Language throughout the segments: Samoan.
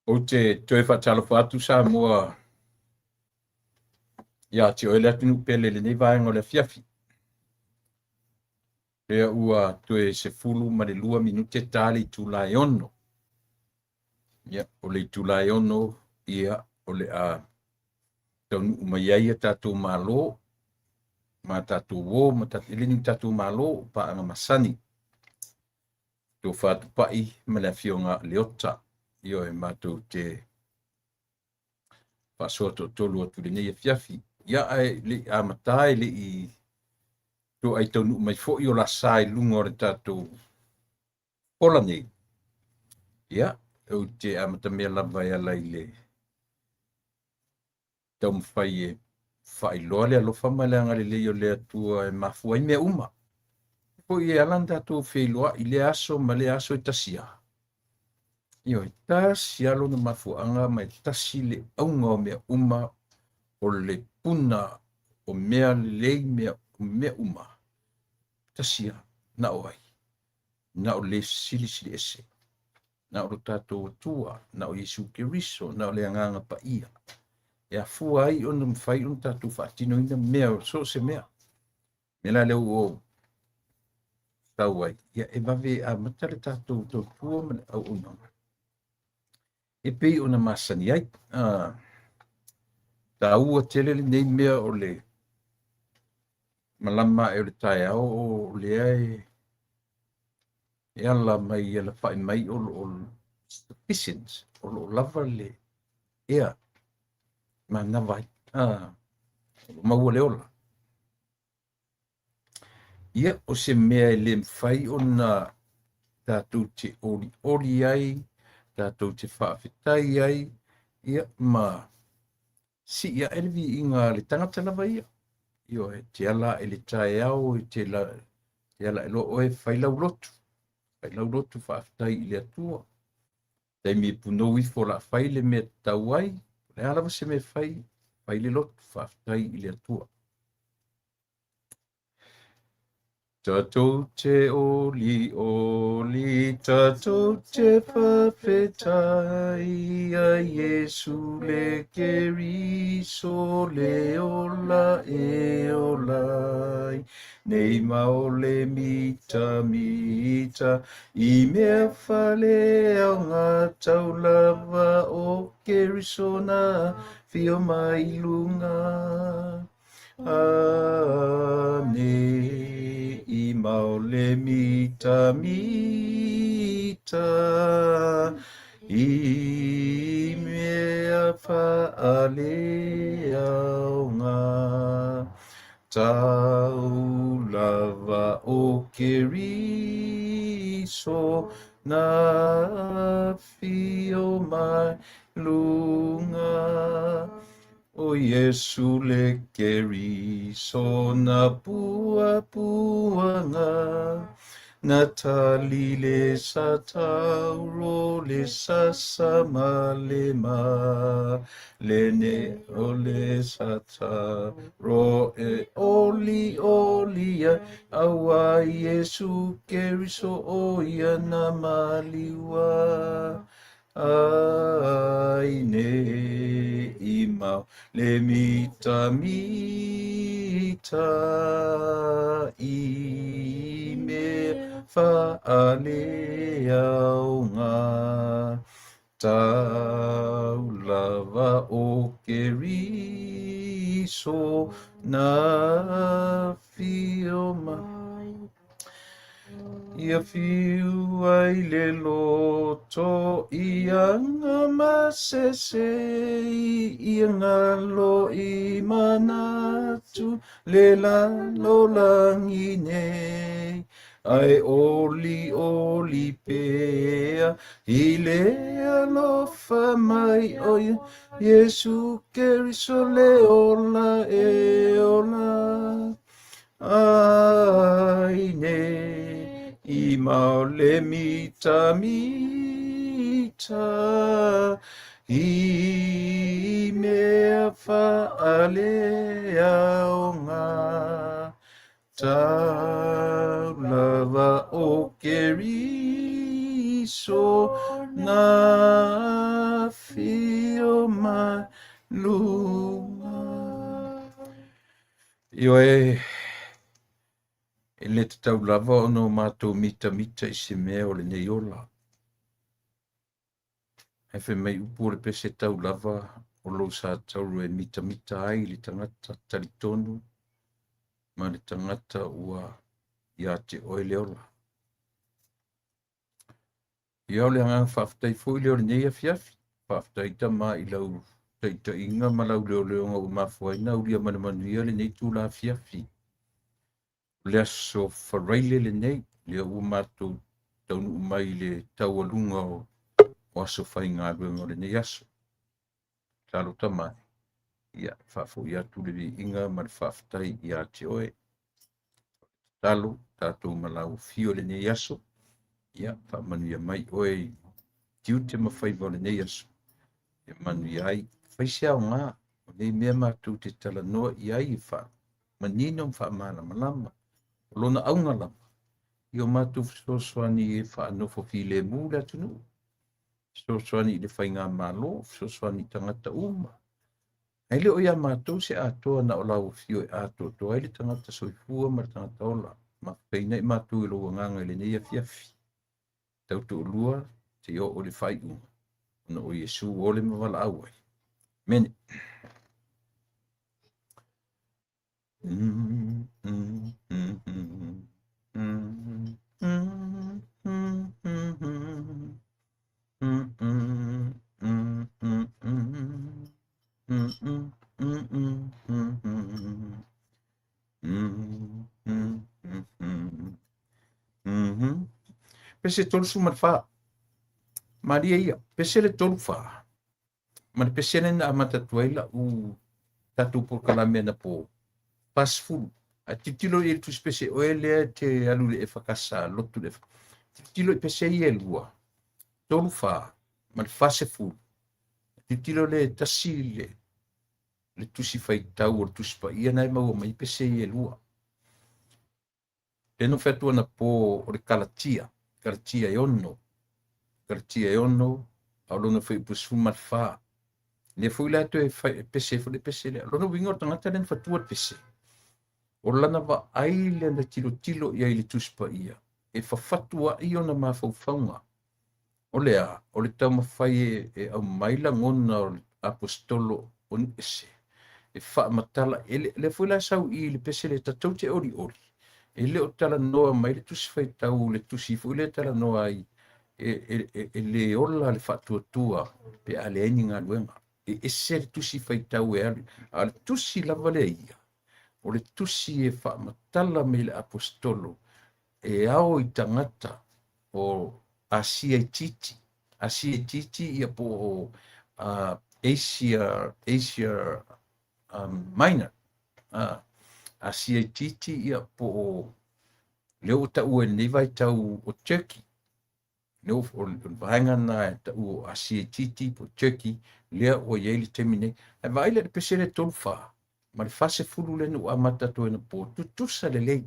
Ou te toe faatalofa atu Samoa ia te oe le atunuu pele i lenei vaega o le afiafi. Lea ua toe 12 minute ta le itula e 6. Ia, o le itula e 6, ia, o le a taunuu mai ai a tatou Malo ma tatou o ma tatou, e le ni tatou Malo o paaga masani. Tofa Tupai ma le afioga Leota. Ioe, matou te faasoa toatolu atu i lenei afiafi. Ia, ae le i amata e le i toai taunuu mai foi o lasa i luga o le tatou pola nei. Ia, ou te amatamea lava e ala i le taumafai e faailoa le alofa ma le agalelei o le Atua e mafua ai mea uma. Foi e ala ona tatou feiloai i lea aso ma lea aso e tasi lava. Ioe, tasi lava lona mafuaaga ma e tasi le auga o mea uma o le puna o mea lelei mea, mea uma. Tasi lava, na o ai? Na o le Silisili Ese. Na o lo tatou Atua, na o Iesu Keriso, na o le Agaga Paia. E afua ai ona mafai ona tatou faatinoina mea o so o se mea. Mea la lea ua ou sau ai, ia e vave amata le tatou tautua ma le auaunaga e pei ona masani ai. Taua tele lenei mea o le malama ae o le taeao o lea e ala mai e alafai mai o lo o sufficient, o lo o lava le ea manava ai. O lo o maua le ola. Ia, o se mea e le mafai ona tatou te olioli ai, tatou te faafetai ai, ia, ma sii ae le viiga a le tagata lava ia. Ioe, te ala ae i le taeao, e te la, te ala ae loa oe fai lau lotu. Fai lau lotu faafetai i le Atua. Taimi e punou ifo o le a fai le mea tatau ai, o le a lava se mea e fai, fai le lotu, faafetai i le Atua. Tatou te oli oli, tatou te faafetai ia Iesu le Keriso le ola e ola ai nei ma o le mita mita i mea faleaoga tau lava o Keriso na fio mai luga. Ane i mau le mita mita i mea faaleaoga tau lava o Keriso na fio mai luga. O Iesu le Keriso na puapuaga, na tali le satauro le sasa ma le ma, le ne o le sataro e oli oli ai, aua Iesu Keriso o ia na maliua. Ai ne i mau le mita mita i mea faaleaoga tau lava o Keriso na fio mai. Ia fiu ai le loto ia nga masese ia ngalo i manatu le lalolagi nei. Ae oli oli pea i le alofa mai o ia Iesu Keriso le ola e ola. Ai ne i mau le mita mita i faaleaoga tau lava o Keriso na afio mai luga. Ioe, e le tatau lava ona o matou mitamita i se mea o lenei ola. Ae fai mai upu o le pese tau lava o lou satauro e mitamita ai le tagata talitonu ma le tagata ua ia te oe le ola. Ia o le agaga faafetai foi lea o lenei afiafi. Faafetai Tama i lau taitaiga ma lau leoleoga ua mafua ai ona aulia ma le manuia lenei itula afiafi. O le aso Faraile lenei, lea ua matou taunuu mai i le taualuga o aso faigaluega o lenei aso. Tatalo Tama, ia faafoi atu le viiga ma le faafetai ia te oe. Tatalo tatou ma lau afio i lenei aso, ia faamanuia mai oe i tiute ma faiva o lenei aso, e manuia ai. Fai se aoga o nei mea matou te talanoa i ai e faamanino ma faamalamalama. O lona auga lava, ia o matou fesoasoani e faanofo filemu le atunuu, fesoasoani i le faigamalo, fesoasoani i tagata uma. Ae le o ia matou se atoa na o lau afio e atoatoa ai le tagata soifua ma le tagata ola. Mafutaina i matou i lou agaga i lenei afiafi. Tautoalua seia oo i le faaiuga, ona o Iesu ole ma valaau ai. Amene. Pese 34. Malie ia, pese le 34. Ma le pese lea na amata atu ai lau tatou polokalame anapo, 40. Ae tilotilo i le tusi pese oe lea e te alu i le EFKS, lotu le EFKS. Tilotilo i pese ia e lua, 34 ma le 40. Tilotilo le tasi le tusi faitau o le tusi paia na e maua mai pese ia e lua. Lea na ou fai atu anapo o le Kalatia, Kalatia e 6, Kalatia e 6, a o lona fuaiupu 14. Lea foi la toe fai, pese foi le pese lea. Lona uiga o le tagata lea na fatua le pese, o lana vaai lea na tilotilo i ai i le Tusi Paia, e fafatua'i ona mafaufauga. O le a? O le taumafai e aumai lagona o le aposetolo o nuuese, e faamatala, e le, lea foi la sau i le pese lea tatou te olioli, e le o talanoa mai le tusi faitau, le tusi foi lea talanoa ai, e le ola le faatuatua pe a leai ni galuega. E ese le tusi faitau e alu, a o le tusi lava lea ia, o le tusi e faamatala mai le aposetolo e ao i tagata o Asia itiiti, Asia itiiti ia po o Asia, Asia Minor, Asia itiiti ia po o lea ua taua i lenei vaitau o Turkey, lea o le vaega lena e taua o Asia itiiti po o Turkey, lea ua i ai le taimi nei. Ae vaai lea i le pese lea 34 ma le 40 lea na ua amata atu ai anapo, tutusa lelei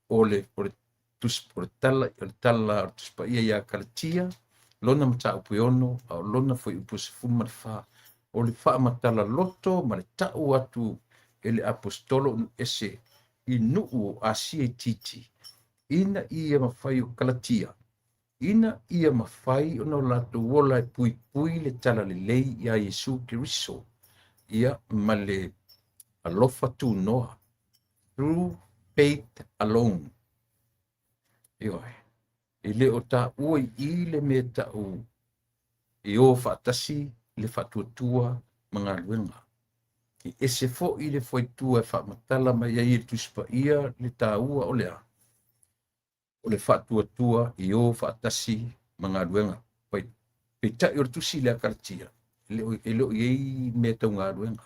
o le o le tusi o le tala o le tala o le Tusi Paia ia Kalatia, lona mataupu e 6, a o lona fuaiupu 14, o le faamatala loto ma le ta'u atu e le aposetolo o nuuese i nuu o Asia itiiti, ina ia mafai o Kalatia, ina ia mafai ona o latou ola e puipui le talalelei iā Iesu Keriso, ia ma le alofa tunoa, through faith alone. Ioe, e le o taua i i le mea ta'u e o faatasi le faatuatua ma galuega. E ese foi le fuaitua e faamatala mai ai e le Tusi Paia le taua o le a? O le faatuatua e o faatasi ma galuega. Peitai o le tusi lea a Kalatia, e le o i ai mea tau galuega.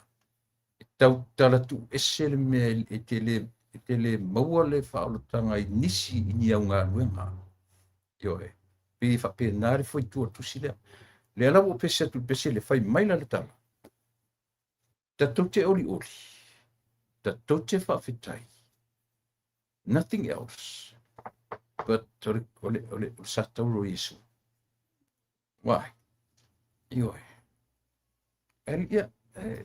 E tautala tuuese le mea e te le maua le faaolataga i nisi i ni au galuega. Ioe, pei e faapena le fuaitua o le tusi lea. Lea la ua ou pese atu i le pese lea, fai mai la le tala. Tatou te olioli, tatou te faafetai. Nothing else but o le, o le, o le, o le sa tauro o Iesu. Why? Ioe. Ia,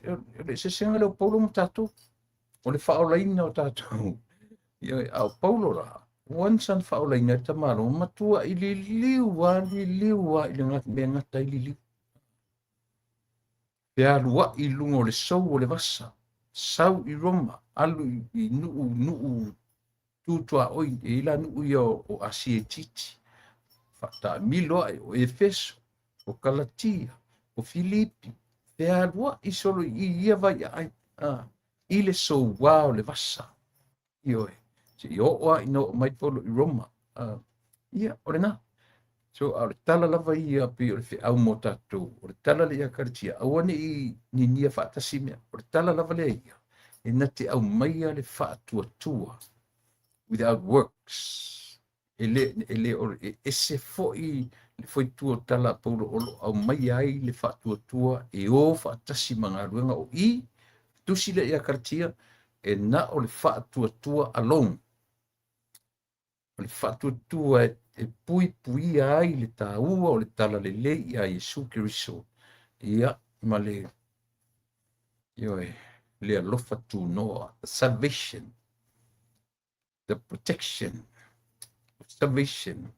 o le eseesega lea o Paulo ma tatou. O le faaolaina o tatou. Ioe, a o Paulo la, once ana faaolaina e le tamaloa, matuai liliu lava, liliu lava i le mea gata ai liliu. Fealuai i luga o le sou o le vasa, sau i Roma, alu i nuu, nuu tu tuaoi, e i la nuu ia o Asia itiiti, faataamilo ae o Efeso, o Kalatia, o Filipi, fealuai solo i ia vaiaai, i le souā o le vasa. Ioe, seia oo lava ina oo mai Paulo i Roma. Ia, o lena. So, a o le tala lava ia pei o le feau mo tatou, o le tala lea ia Kalatia, aua ne i ninia faatasi mea. O le tala lava lea ia, e na te aumaia le faatuatua without works. E le, e le, e ese foi le foitua o tala a Paulo o lo o aumaia ai le faatuatua e o faatasi ma galuega o i, tusi lea ia Kalatia, e na o le faatuatua alone. O le faatuatua e puipuia ai le taua o le talalelei ia Iesu Keriso, ia, ma le, ioe, le alofa tunoa, the salvation, the protection of salvation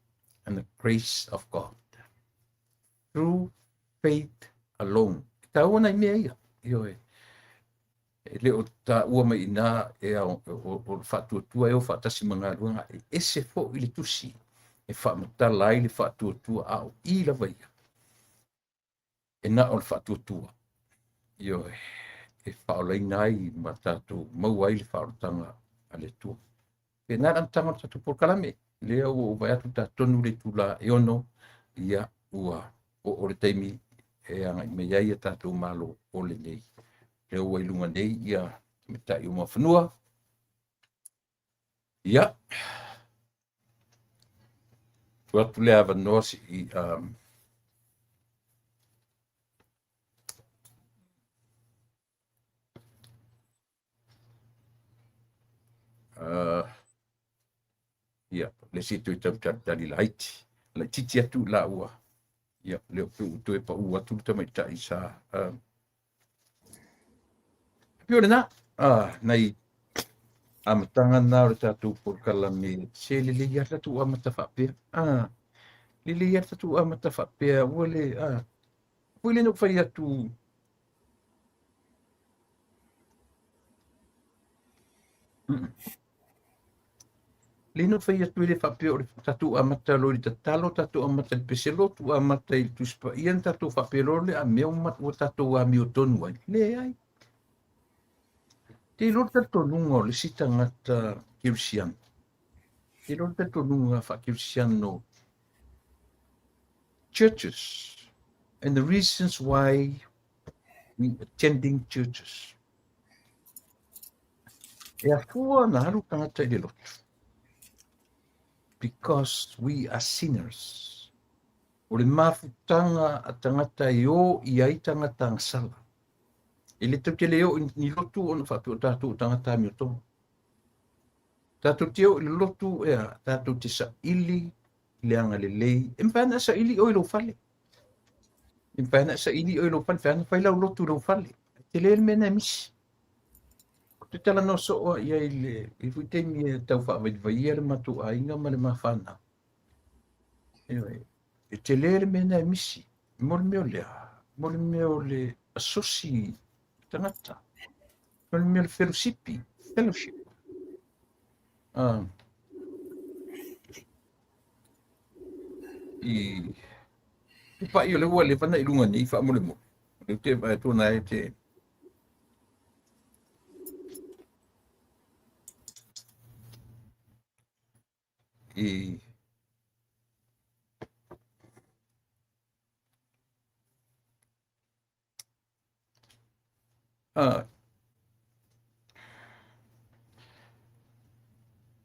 and the grace of God through faith alone. E taua nai mea ia, ioe. E le o taua mai ina e ao, o le faatuatua e o faatasi ma galuega, e ese foi le tusi e faamatala ai le faatuatua a o i lava ia. E na o le faatuatua, ioe, e faaolaina ai ma tatou maua ai le faaolataga a le Atua. Pe na le amataga o le tatou polokalame, lea ua ou vaai atu ta tonu le itula e 6, ia, ua oo le taimi e agai mai ai a tatou Malo o lenei. Lea ua i luga nei ia tamaitai o Muafanua. Ia, tuu atu le avanoa se'i ia, le isi toe tau talitali laiti, laitiiti atu la ua, ia, lea ua toe pau atu le tamaitai sa pei o lena, nai amataga na o le tatou polokalame. Se lelei lava le tatou amata faapea. Lelei lava le tatou amata faapea, ua le, foi lea na ou fai atu. Lea na ou fai atu e le faapea o le tatou amata loa i le tatalo, tatou amata i le pese lotu, amata i le Tusi Paia, na tatou faapea loa lea mea ua tatou amiotonu ai. Leai. Te iloa le talitonuga o le isi tagata kerisiano. Te iloa le talitonuga faa-kerisiano churches and the reasons why we attending churches. E afua na alu tagata i le lotu. Because we are sinners. O le mafutaga a tagata e o i ai tagata agasala. E le tatou te le oo i ni lotu ona faapea o tatou o tagata amiotonu. Tatou te oo i le lotu e a, tatou te saili i le agalelei. E mafai ona e saili oe i lou fale. E mafai ona e saili oe i lou fale, mafai ona fai lau lotu i lou fale. E tele le mea na e misi. Ou te talanoa soo i ai i le i foi taimi e tau faavaivaia le matou aiga ma le ma fanau. Ioe, e tele le mea na e misi. Mo le mea o lea, mo le mea o le asosi tagata, mo le mea o le felosipi, fellowship. I te pa'i o lea ua leva ona i luga nei faamolemole. O lea ou te vaai atu ona e te i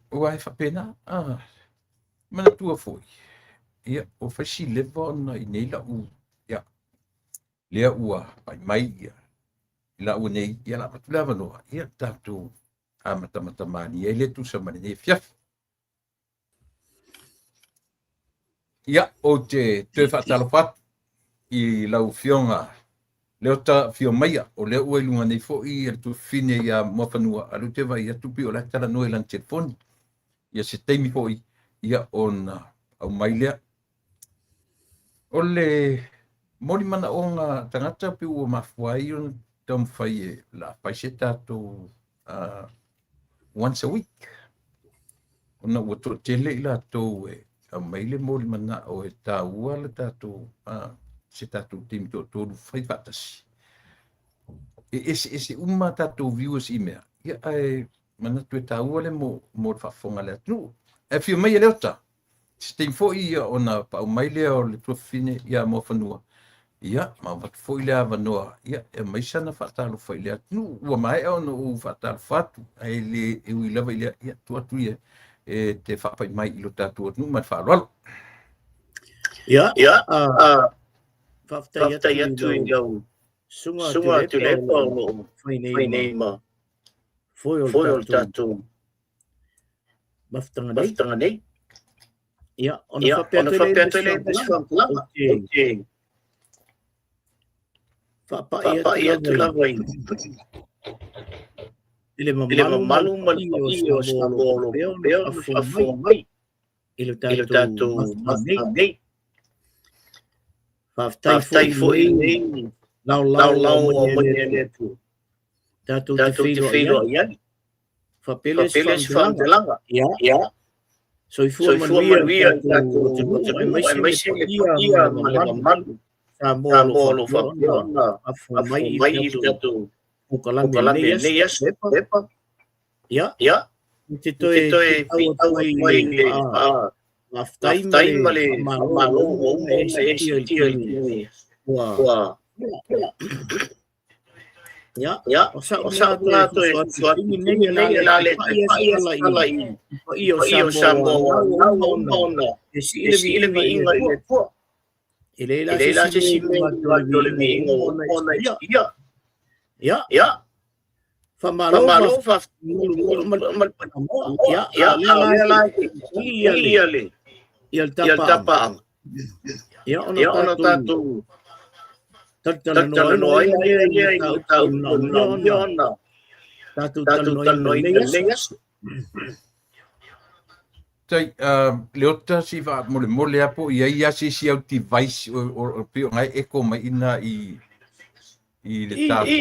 Aua e faapena, manatua foi, ia, ua fai si leva ona i nei lau, ia, lea ua pai mai ia. I laua nei, ia la avatu le avanoa, ia tatou amatamata malie ai le tusa ma lenei afiafi. Ia, ou te toe faatalofa atu i lau Afioga Leota afio maia, o lea ua i luga nei foi le tuafafine ia Muafanua, a o lea ou te vaai atu pei o la e talanoa i lana telefoni. Ia se taimi foi, ia ona aumai lea. O le moli manaoga tagata pe ua mafua ai ona taumafai e la fai se tatou once a week, ona ua toatele i latou e aumai le moli manao e taua le tatou se tatou taimi toatolu fai faatasi. E eseese uma tatou viewers i mea, ia ae manatu e taua le mo le faafofoga a le atunuu. E afio mai e Leota, se taimi foi ia ona paau mai lea o le tuafafine ia Muafanua, ia ma avatu foi le avanoa ia e aumai sana faatalofa i le atunuu. Ua maea ona ou faatalofa atu, ae le e ui lava i lea, ia tuu atu ia e te faapai mai i lo tatou atunuu ma le faaaloalo. Ia, Ia, faafetai faafetai atu atu i i lau lau susuga susuga Tuilaepa Tuilaepa o o lo o lo o fai nei fai ma nei ma foe o le foe o le tatou tatou mafutaga nei. mafutaga nei. Ia, ona Ia, faapea ona atu ai lea faapea i atu le ai lea i isi le isi faamatalaga, ou faamatalaga, te ou te faapai atu faapai lava atu lava i le i le mamalu ma le mamalu ma le paia o paia o Samoa o lo Samoa o o lo o faapea ona faapea ona faafofoga mai faafofoga mai i le i le tatou tatou mafutaga nei. mafutaga nei. Faafetai foi Faafetai i foi i lenei lenei laolao ua laolao ua aumaia e aumaia le e le Atua Atua tatou te tatou te feiloai ai. feiloai ai. Faapea lea se Faapea lea se faamatalaga. faamatalaga. Ia, Ia, soifua soifua manuia le manuia le tatou tatou atunuu, atunuu, aemaise le aemaise le paia ma paia le ma le mamalu mamalu Samoa o lo o Samoa o lo o faapea faapea ona ona faafofoga mai faafofoga i mai le i le tatou tatou polokalame i polokalame lenei i aso. lenei aso. Lepa. Lepa. Ia, Ia, ou te ou te toe toe pitau atu pitau ai atu i ai le i le faafetai ma faafetai le ma le faamalo faamalo ua uma ua ona uma e ona e siitia i le siitia i le taimi taimi ua ua Ia, Ia, o sau o lena sau toe lena toe soso atu i soso le atu i taimi le lenei, taimi o le a lenei, o le le a toe le pai toe lava se pai lava tala se i tala i paia o paia o Samoa ua Samoa ua na na ua ua uma uma ona ona e sii e le sii le viiga i le viiga i Atua. le Atua. E leai E la leai se la isi se mea isi i mea luga i atu o luga le atu o le viiga viiga ua uma ua ona uma e ona e siia. siia. Ia, Ia, faamalo faamalo faafetai ma le ma le Samoa. Samoa. Ia, Ia, a o lea a o la lea e la sii e ia sii le ia le ia le ia le tapaaga. tapaaga. Ia, ona Ia, ona tatou tatou talatalanoa ai talatalanoa ai lea lea i i mataupu mataupu e e manaomia manaomia ona ona tatou tatou talanoaina i talanoaina lenei i aso. lenei aso. Tai, Leota si faamolemole lava po o i ai lava se isi au device o pei o na e echo mai i ina i le I, tatou I,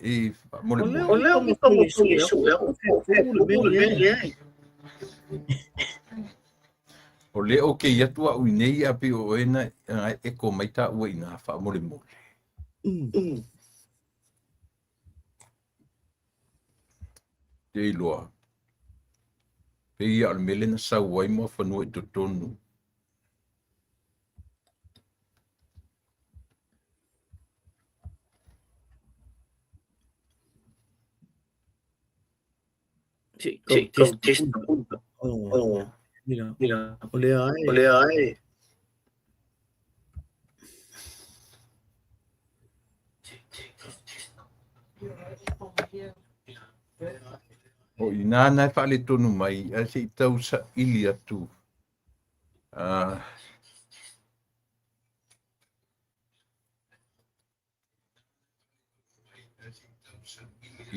i o lea faamolemole. o ou te lea ou te taumafai e taumafai sue e atu sue po o atu fea po o fea fou le mea fou le lea. mea lea. O lea o kei atu au i nei a pei o oe na e echo mai taua i ina faamolemole. Te iloa. Pei ia o le mea lea na sau ai Muafanua i totonu. Se i Se tau i tau test test puna. Oh, Oh, ina. ina. O lea O e. lea e. O ina na e faaletonu mai, ae se i tau saili atu. Ah,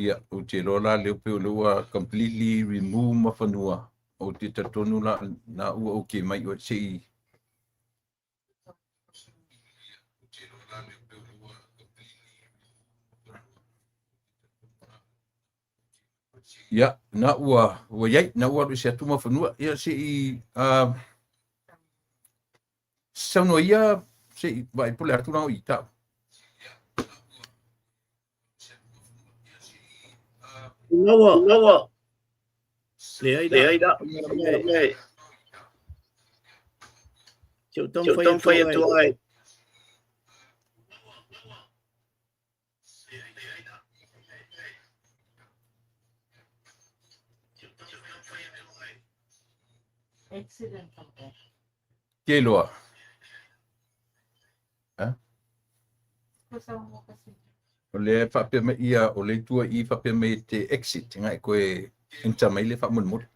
ia, ou te iloa la lea pei o lea ua completely remove Muafanua. Ou te talitonu la na ua okay mai oe se i Ia, na ua ua iai, na ua alu ese atu Muafanua. Ia se i saunoa ia se i vaai po o le a tulaga o i tau. Laua, Laua, leai la. leai la. Mea, Mea, se ou se ou taumafai atu taumafai ai. atu ai. Ke iloa. Ha? O lea e faapea mai ia, o le itu i faapea mai e te exit, nga e koe enter mai le faamolemole.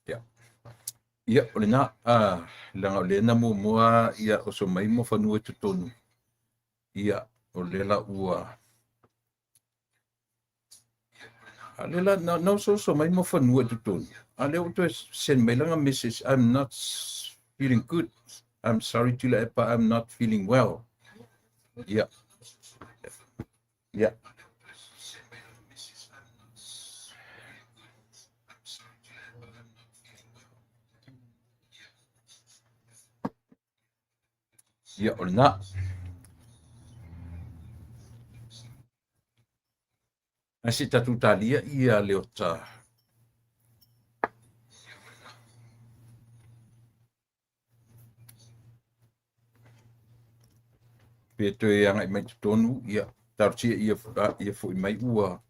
Ia. Ia, o lena, leaga o lea na muamua ia oso mai Muafanua i totonu. Ia, o lea la ua A lea la, na ososo mai Muafanua i totonu. A lea ua toe send mai lana message, I'm not feeling good. I'm sorry Tuilaepa, I'm not feeling well. Ia. Ia. Ia, o lena. Ae se i tatou talia ia Leota. Pe toe agai mai totonu, ia, talosia ia, ia foi mai ua.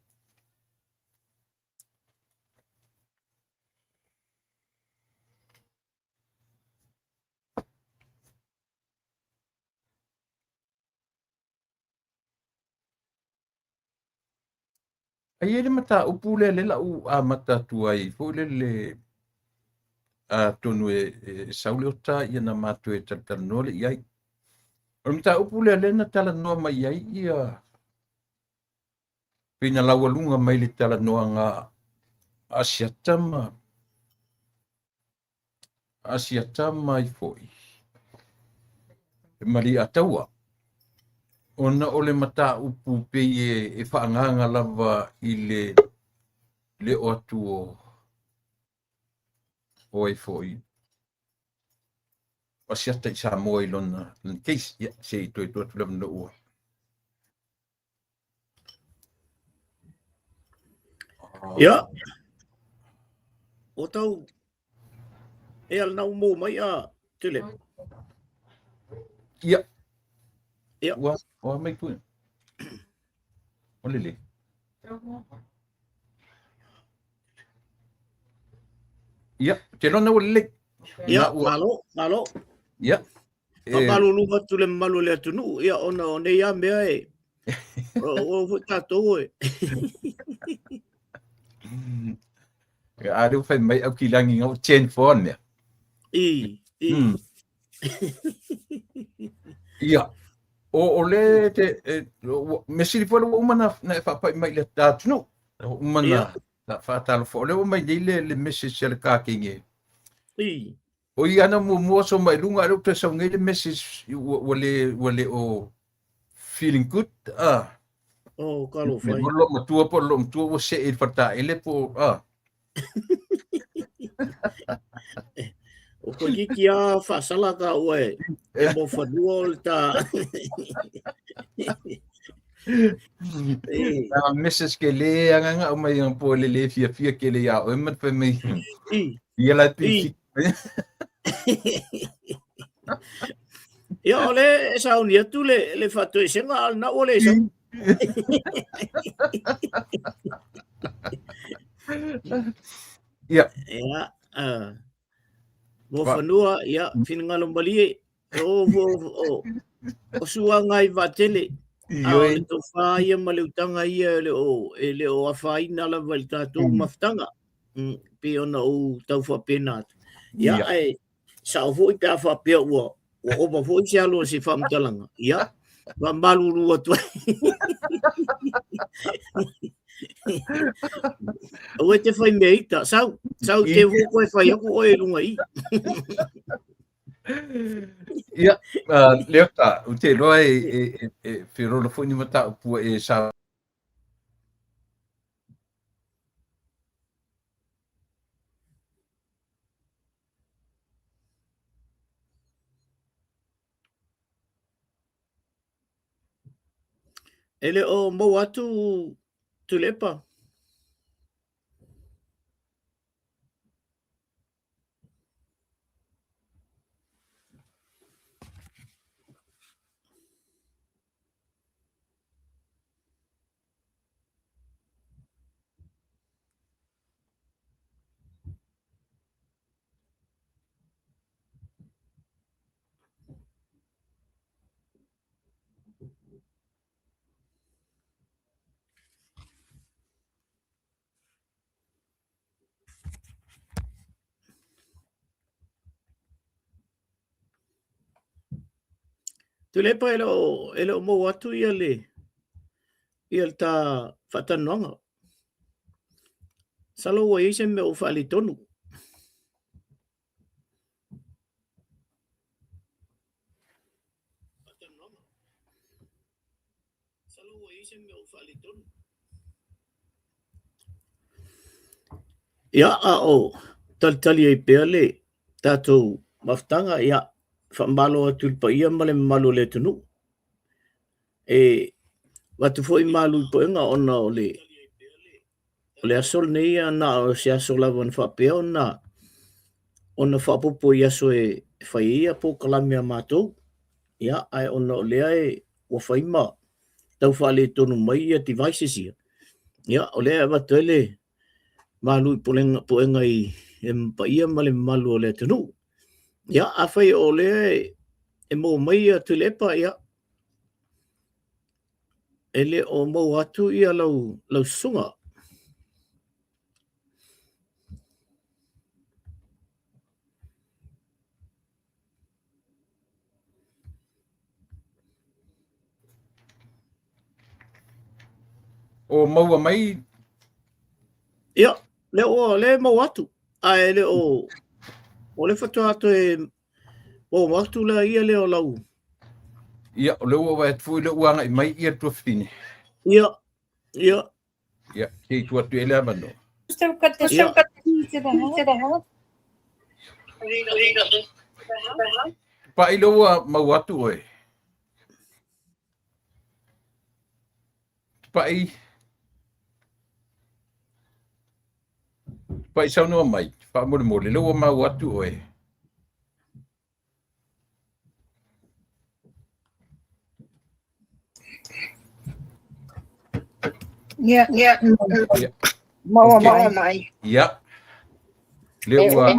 Ai e le mataupu lea le lau amata atu ai foi lele atonu e sau le ota ia na matou e talatalanoa le i ai. O le mataupu lea lea na talanoa mai ai ia pei na laualuga mai le talanoaga Asiata ma Asiata mai foi e Mali'ataua ona o le mataupu pei e faaagaga lava i le leo atu o ai foi o Asiata i Samoa i lona case. Ia, se i toe tuu atu le avanoa ua. Ia. O tau e al nau mō mai a Tule. Ia. Ia. Ua, ua mai pui. O lele. Ia, te lona ua lelei. Ia, malo, malo. Ia. Faamalulu atu le mamalu o le atunuu, ia ona o nei a mea e o foi tatou e. A lea ua fai mai Aukilagi ngau chen phone mea. I, i. Ia. O le te, e, me sili foi ua uma na e faapai mai le atunuu. Ua uma na, na faatalofa. O lea ua mai nei le message a le kakenge. I. O ia ana muamua so mai luga, a lea ua toe sau nei le message ua le o feeling good. Ah. Oh, ka lo Me fai. mo lo matua po lo matua ua see i le faletaele po ah. O koe kiki a whaasala ka oe e mo whanua o le tā. E. Nā message ke le anganga o mai ang po le le fia fia ke le ia oe mat fai mai. I. Ia la pi. I. Ia o le e sauni atu le whaatoesenga al na o le sa. Ia. Ia, mo whanua, ia, whingalo malie, o, o, o, o suanga i vaatele. A o le tofā ia ma le utaga ia e le o afaina lava i le tatou mafutaga. Pei ona ou tau faapena atu. Ia, ae sao foi pe a faapea ua ova foi se alo o se faamatalaga. Ia, faamalulu atu ai. Aua e te whai mea ita. Sau, sau te hoko koe whai aku oe i runga i. Ia, Leota, ou te iloa e feoloolo foi ni mataupu e sa E le o maua atu Tuilaepa. Tuilaepa e le o, e le o maua atu ia le, ia le ta faatalanoaga. Masalo ua i ai se mea ua faaletonu. Ia, a o talitali ai pea le tatou mafutaga, ia, faamalo atu i le paia ma le mamalu o le atunuu. E avatu foi malu i puega ona o le o le aso lenei ia na o se aso lava na faapea ona ona faaopoopo i aso e fai ai ia polokalame a matou. Ia, ae ona o lea e ua fai ma tau faaletonu mai ia devices ia, ia o lea e avatu ai le malu i pulega, puega i le paia ma le mamalu o le atunuu. Ia, afai o lea e maua mai ia Tuilaepa, ia, e le o maua atu ia lau, lau susuga. O maua mai. Ia, lea ua lea e maua atu, ae le o o le faatoa toe maua atu la ia lea o lau. Ia, o lea ua vaai atu foi lea ua agai mai ia le tuafafine. Ia, ia. Ia, se i tuu atu i ai le avanoa. Ia. Paʻi lea ua maua atu oe. Paʻi. Paʻi saunoa mai, faamolemole, lea ua maua atu oe. Ia, Ia. maua Ok. mai. Ia. Lea ua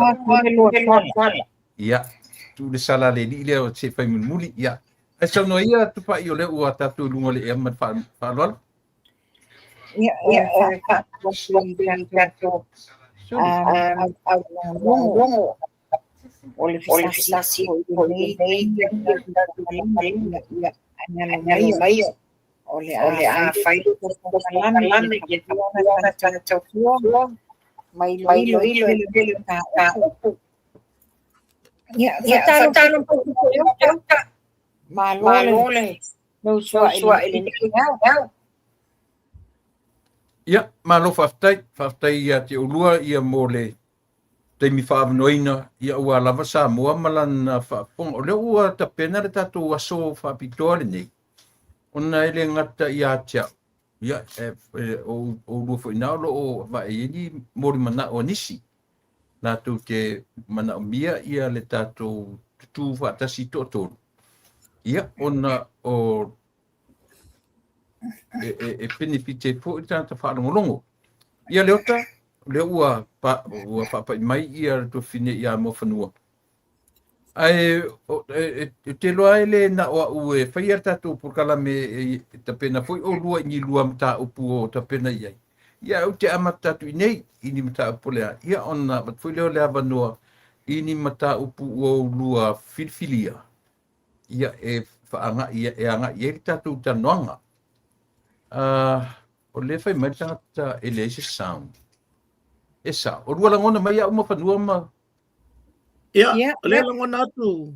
Ia, tuu le sala a le alii lea se i fai mulimuli. Ia. Ae saunoa ia Tupai o lea ua tatou i luga o le ea ma le faaaloalo. Ia, e Sorry. Logo o le fesasi foi lenei ia o le a fai le polokalame ia ma iloilo i le mataupu. Ia, faatalofa malo le lausuai i lenei ao. Ia, malo faafetai, faafetai ia te oulua ia mo le taimi faaavanoaina ia aua lava Samoa ma lana faafofoga. O lea ua tapena le tatou aso faapitoa lenei, ona e le gata ia te au, ia, o oulua foi ina o lo o vaai ai ni molimanao a nisi, latou te manaomia ia le tatou tutū faatasi toatolu, ia, ona o e penefiti ai foi le tagata faalogologo. Ia Leota, o lea ua pa, ua faapai mai ia le tuafafine ia Muafanua. Ae e te iloa e le na o au e faia le tatou polokalame e tapena foi oulua i ni lua mataupu o tapena i ai. Ia ou te amata atu i nei i ni mataupu lea. Ia ona avatu foi lea o le avanoa i ni mataupu ua oulua filifilia ia e faaaga'i e aga'i ai le tatou talanoaga. O lea e fai mai le tagata e leai se sound. E sao. O lua lagona mai au Muafanua ma. Ia, o lea lagona atu.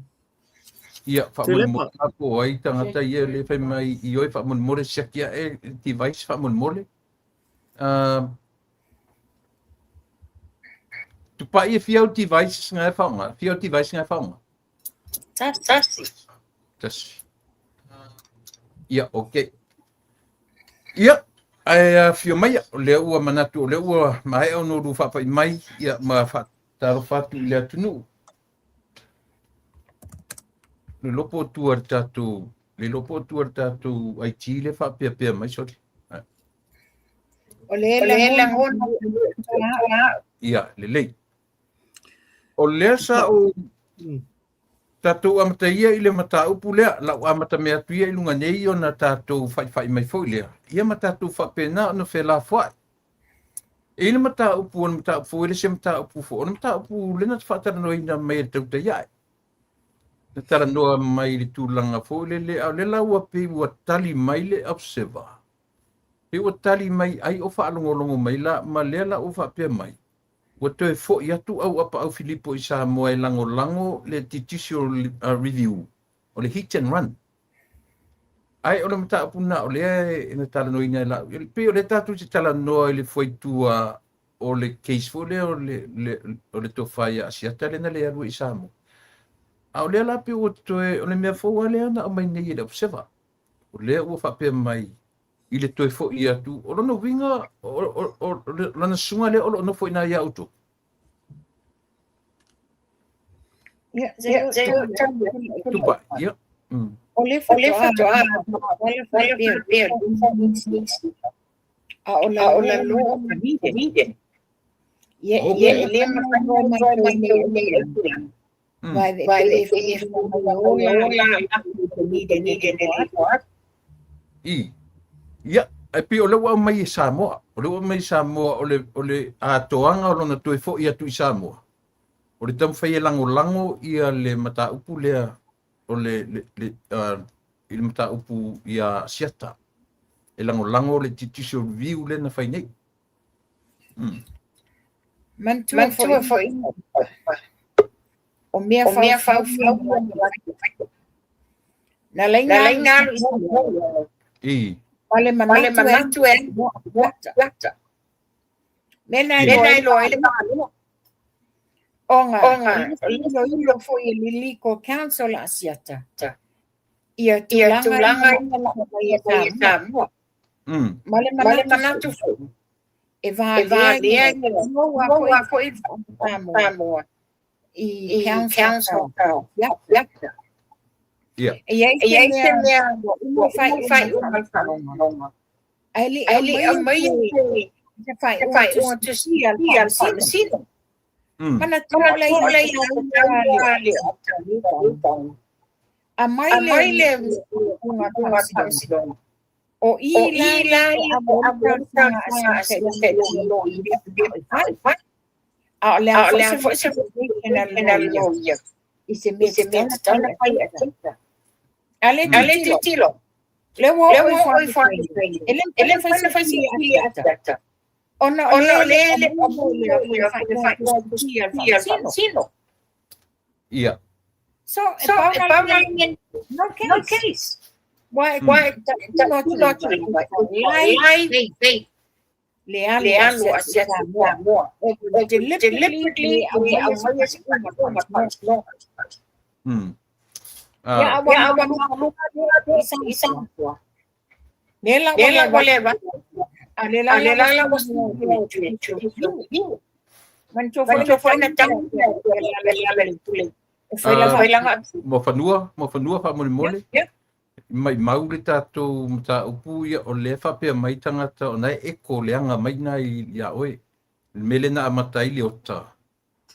Ia, faamolemole po o ai tagata ia lea fai mai i oe faamolemole siaki ae le device faamolemole. Tupai e fia au devices nga e faaaoga? Fia au device nga e faaaoga? Tasi. Tasi. Ia, ok. Ia, ae afio maia, o lea ua manatu, o lea ua maea ona oulua faapai mai, ia, ma faatalofa atu i le atunuu. Le iloa po o tua i le tatou, le iloa po o tua i le tatou IT lea e faapeapea mai, sorry. O le lagona. Ia, lelei. O lea sa ou tatou amataia i le mataupu lea, lau amatamea atu ia i luga nei ona tatou faifai mai foi lea, ia ma tatou faapena ona felafoai. E i le mataupu, o le mataupu foi, e le se mataupu foi, o le mataupu lea na faatalanoaina mai e le tautai ae. Na talanoa mai i le tulaga foi lele, a o lea la ua pei ua tali mai le Observer. Pei ua tali mai ai o faalogologo mai la, ma lea la ua faapea mai, ua toe foi atu Auapaau Filipo i Samoa e lagolago le Judicial Review, o le hit and run. Ae o le mataupu lena o lea e na talanoaina e lau, e pei o lea tatou te talanoa i le fuaitua o le case foi lea o le, le, o le tofa ia Asiata lea na le alu ai i Samoa. A o lea la pei ua toe, o le mea fou lava lea na aumai nei e le Observer. O lea ua faapea mai i le toe foi atu, o lona uiga, o, o, o, o lana susuga lea o lo o nofo i ina ia outou. Tupai, ia. O le faatoa a o la lo o ka Ia e le mafai ona mai nei Vai e I. Ia, e pei o lea ua aumai e Samoa. O lea ua aumai e Samoa o le, o le atoaga o lona toe foi atu i Samoa. O le taumafai e lagolago ia le mataupu lea o le, le, le, i le mataupu ia Asiata. E lagolago le judicial review lea na fai nei. Manatua foi o mea faufau na laina alu i ma le manatu e mea na iloa ai le malo ona iloilo foi e le Legal Counsel a Asiata ia tulaga ia Samoa. Ma le manatu foi e valea ia foi Samoa i Council. Ia. E i ai se mea ua uma faaiuga ae le i aumaia se faaiuga tusia a le Faamasino. Manatua o le aumai le Faamasinoga. O i la a o le a foi se i se mea tatau ona fai A le tilotilo. Le ua oo i e le mafai ona fai se ona o le le Faamasino. Ia. So, e pau na no case. Why le alu a Samoa. Deliberately Ia le la a le la la Mo fanua faamolemole. Maumau le tatou mataupu ia o lea e faapea mai tagata o na e eko leaga mai na ia oe. Le mea lea na amata ai Leota.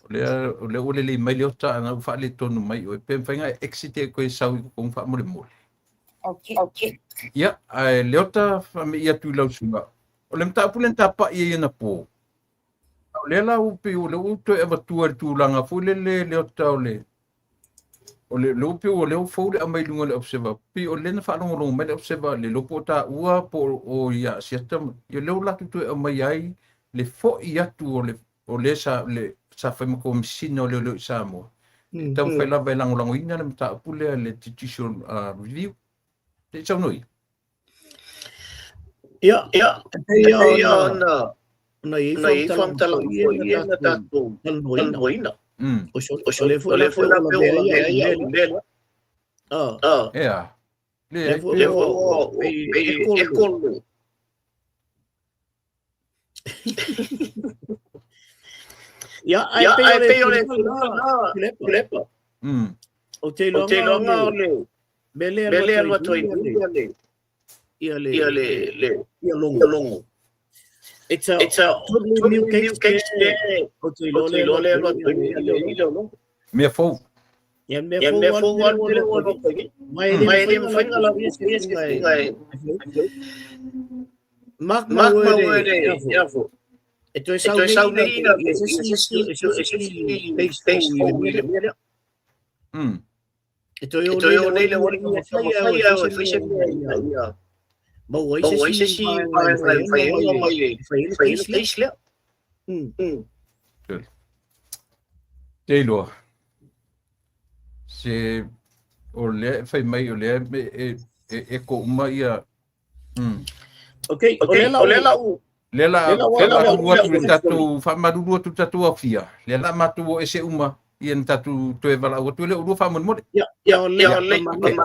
O lea, o lea ua lelei mai Leota a na ua faaletonu mai oe. Pe mafai ona e exit e koe sau i totonu faamolemole. Okay. Ia, ae Leota faamei atu i lau susuga. O le mataupu lea na tapai ai anapo. A o lea la ua pei o lea ua toe avatua i le tulaga foi lele Leota o le o le lea ua pei o lea ua fou le aumai i luga o le Observer. Pei o lea na faalogologo mai le Observer le iloa po o taua po o ia Asiata ia lea ua latou toe aumai ai le foi atu o le o lea sa le sa fai ma Komesina o Leoleo i Samoa. E taumafai lava e lagolagoina le mataupu lea le Judicial Review. Se i saunoa ia. Ia, e pei ona ona i ai faamatalaga foi ia na tatou talanoaina. O lea foi la pei o la mea ia o le mea lea. Ea. Lea foi o pei e kolo. Ia, ae pei o le tulaga lena, Tuilaepa. Ou te iloa o le mea lea e alu atu ai ia le ia logo. It's a totally new case ou te iloa lea e alu atu ai ia logo. Mea fou. Ia mea fou lava lea ua alu atu ai. Ma e le mafai ona lavea se faiga e. Mark my word, e toe sau nei se isi case fou i le mea lea. E toe o nei le auala taumafai e fai se mea ina ia maua ai se isi vaega e mafai ai ona omai e fai ai le case lea. Te iloa, se o lea e fai mai o lea e eko uma ia. Okay, o lea la u Lea la faamalulu atu le tatou faamalulu atu le tatou aofia, lea la matou o ese uma ia na tatou toe valaau atu e le o lua faamolemole. Ia, ia, o lea, okay.